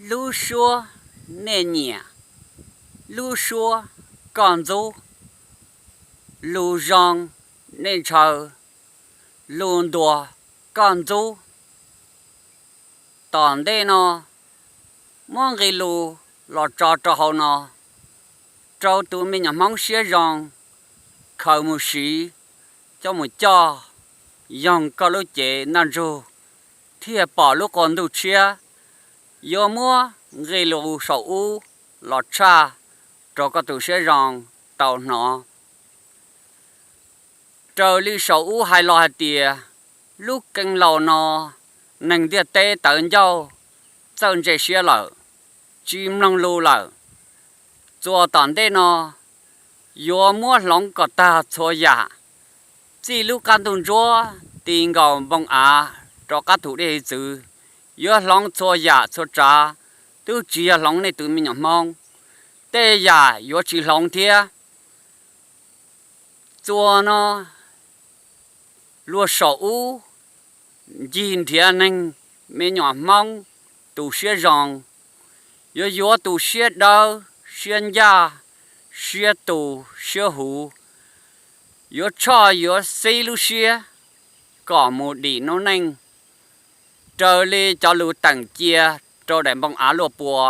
Lub suab nej nyiam, lub suab koj ntxub, lus zoo nej ntshaw, lus ntuas koj ntxub. Tom ntej no muab nqe lus los tso rau hauv no rau tus me nyuam Hmoob siab zoo khaws mus siv, coj mus coj, yoog koj lub cev ntaj ntsug thiaj pom lub qub ntuj tshiab. Yuav muab nqe lus saum ub los tshaj rau koj tus siab zoo tau hnov. Raws li saum ub hais los hais tias, lub kee laus no neeg ntiaj teb tawv ncauj, txawj ntse siab lawm, tsis mloog lus lawm. Txuas tom ntej no yuav muab hloov kom tag txhua yam, txij lub qab ntuj ntsuab ti nkaus npoo av rov qab thum dej hiv txwv, yuav hloov txhua yam txhua tsav, twb tsis yog hloov nej tus me nyuam Hmoob, tej yam yuav tsis hloov thiab. Txuas no luag saum ub ncig nrhiav neeg me nyuam Hmoob tus siab zoo, yuav yuav tus siab dawb siab ncaj, siab tus siab huv, yuav tshoj yuav xib lub siab kom mus dim noob neej. Raws li cov lus teem cia rau daim npoo av luaj pua,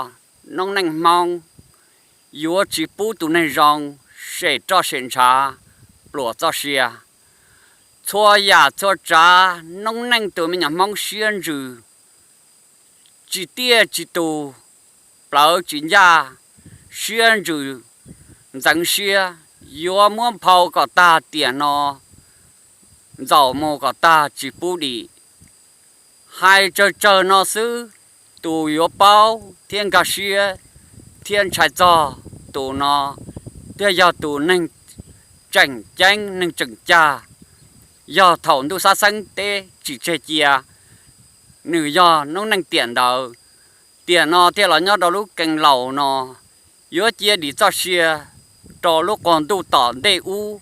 noob neej Hmoob yuav tsis pub tus neeg zoo sem roj sem ntshav pluam txoj sia. Txhua yam txhua tsav noob neej tus me nyuam Hmoob siab ntsws tsis tiaj tsis tus, plawv tsis ncaj, siab ntsws ntxeev siab, yuav muab nphau kom tag tiam no, ntxaum mus kom tag tsis pub dim. Hais tsawg tsawg no xwb, tus yuav paub thiab nkag siab thiab ntshai txog tus no, thiaj yog tus neeg tseem ceeb neeg tseem cag. Yog thaum ntuj xab xeeb teb tsis tseg cia, nws yog noob neej tiam ntawd, tiam no thiaj los nyob rau lub kee laus no, yuav cia dim txoj sia rau lub qub ntuj tom ntej ub.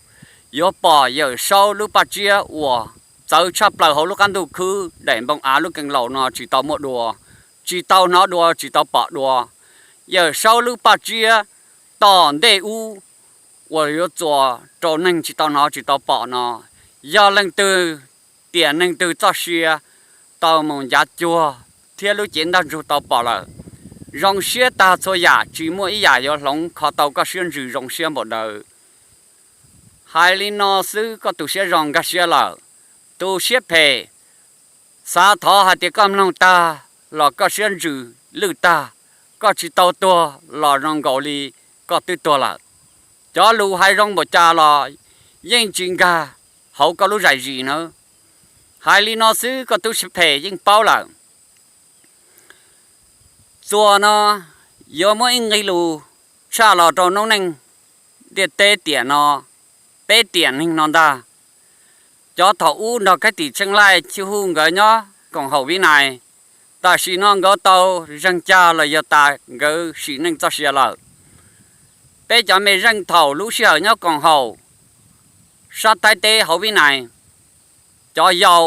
Yuav pom Yawm Saub lub paj tsiab uas txawv tshaj plaws hauv lub qab ntuj khwb daim npoo av lub kee laus no tsis tau muaj dua, tsis tau hnov dua, tsis tau pom dua. Yawm Saub lub paj tsiab tom ntej ub uas yuav txuas rau neeg tsis tau hnov tsis tau pom no, yog leej twg tiam neeg twg txoj sia tau mus ncav cuag thiab lub cev ntaj ntsug tau pom lawm, zoo siab tag txhua yam, tsis muaj ib yam yuav hloov kho tau koj siab ntsws zoo siab npaum ntawd. Hais li no xwb koj tus siab zoo nkag siab lawm. Tus siab phem, xav thov hais tias koj mloog tag los koj siab ntsws lwj tag, koj tsis tau tuag los zoo nkaus li koj twb tuag lawm. Cov lus hais zoo npaum cas los yeej tsis nkag hauv koj lub zais zis na. Hais li no xwb koj tus siab phem yeej paub lawm. Txuas no yuav muab ib nqe lus tshaj los rau noob neej ntiaj teb tiam no, peb tiam neeg no ntag. Cov thaum ub nrog kav tim Tsheej Laij Chij Huj nkawd nyob koom haum Vib Nais, tam sim no nkawd tau zeeg cag los yog tas nkawd sim neej txoj sia lawm. Peb cov mej zeej thaum lub sij hawm nyob koom haum sab Thaib teb hauv Vib Nais, cov yau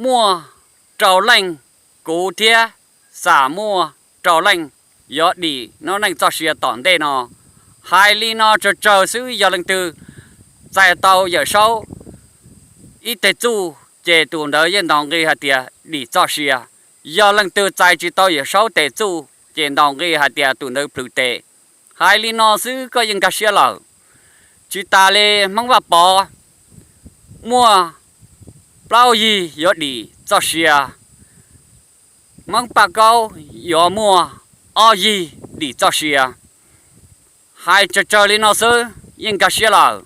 muaj rau leej, kuv thiab xam muaj rau leej yuav dim noob neej txoj sia tom ntej no. Hais li no tsawg tsawg xwb, yog leej twg txais tau Yawm Saub ib teg txuj ces tus ntawd yeej ntaus nqi hais tias dim txoj sia. Yog leej twg txais tsis tau Yawm Saub tes txuj ces ntaus nqi hais tias tus ntawd plhws tes. Hais li no xwb koj yeej nkag siab lawm. Tsis tas li Hmoob Vaj Pov muaj plaub yig yuav dim txoj sia, Hmoob Paj Kaub yuav muaj ob yig dim txoj sia. Hais tsawg tsawg li no xwb yeej nkag siab lawm.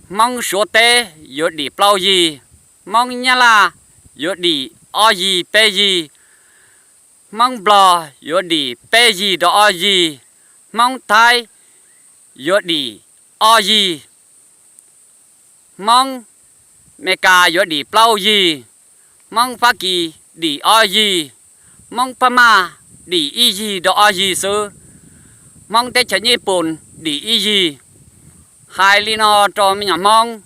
Hmoob Suav teb yuav dim plaub yig, Hmoob Nyab Laj yuav dim ob yig peb yig, Hmoob Nplog yuav dim peb yig rau ob yig, Hmoob Thaib yuav dim ob yig, Hmoob Meskas yuav dim plaub yig, Hmoob Fab Kis dim ob yig, Hmoob Phab Maj dim ib yig rau ob yig xwb, Hmoob teb chaws Nyij Pooj dim ib yig. Hais li no rau me nyuam Hmoob,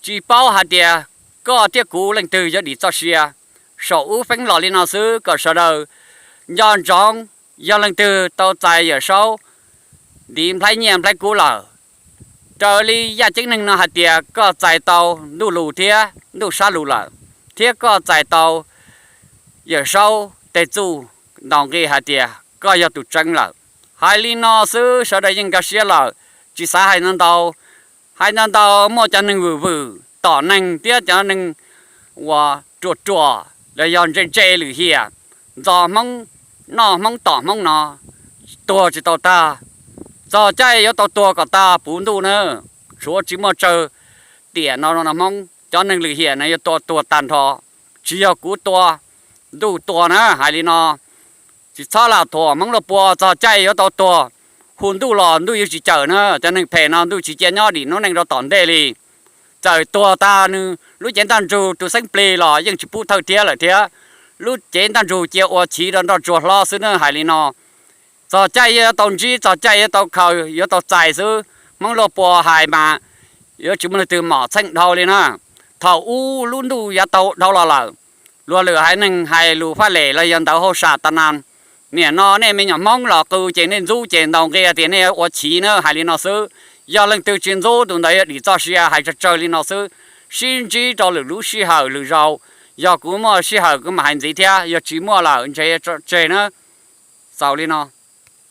tsis paub hais tias koj thiab kuv leej twg yuav dim txoj sia. saum ub feeb los li no xwb kom sawv daws nco ntsoov. Yog leej twg tau txais Yawm Saub ntiv nplhaib nyiaj nplhaib kub lawm, raws li yaj ceeb neeg no hais tias koj txais tau ntuj lus thiab ntuj sab lus lawm, thiab koj txais tau Yawm Saub tej txuj ntaus nqi hais tias koj yog tus tseeb lawm. Hais li no xwb sawv daws yeej nkag siab lawm, tsis xav hais ntau ntau. Hais ntau ntau muaj cov neeg vwm vwm tom neeg thiab cov neeg uas ruam ruam los yog ntse ntse lwm hiam, ntxo Hmoob, noj Hmoob tom Hmoob no tuag tsis tau tag. Txog caij yuav tau tuag kom tag puv ntuj na, tshuav tsis muaj tsawg tiam no no Hmoob, cov neeg lwm hiam no yuav tua tuag tag nrho. Tsis yog kuv tua, ntuj tua na. Hais li no, tsis txhob lam thuam Hmoob luaj pua, txog caij yuav tau tuag, hu ntuj los ntuj yuav tsis cawm na. Cov neeg phem no ntuj tsis cia nyob dim noob neej rau tom ntej li. Txawm tuag tag nws lub cev ntaj ntsug tus xeeb plig los yeej tsis pub thawj thiab lawm thiab. Lub cev ntaj ntsug cia ua chiv rau nroj tsuag hlob xwb na. Hais li no, txog caij yuav tau ntsib, txog caij yuav tau khaws, yuav tau txais xwb. Hmoob luaj pua hais mas yuav tsis muaj leej twg mom txheej dhau li na. Thaum ub lub ntuj yav tau dhau los lawm, luag lwm haiv neeg hais lus faj lem los yog ntawv hauj sam tas nas, nim no nej me nyuam Hmoob los qw ces nej ntxub ces ntaus nqi tias nej ua chiv na. Hais li no xwb, yog leej twg tsis ntxub tus ntawd yog dim txoj sia. Hais tsawg tsawg li no xwb, sib ntsib rau lwm lub sij hawm lwm zaus. Yog kuv muaj sij hawm kuv mam hais ntxiv thiab, yog tsis muaj lawm ntshe tso tseg na. Xaus li no.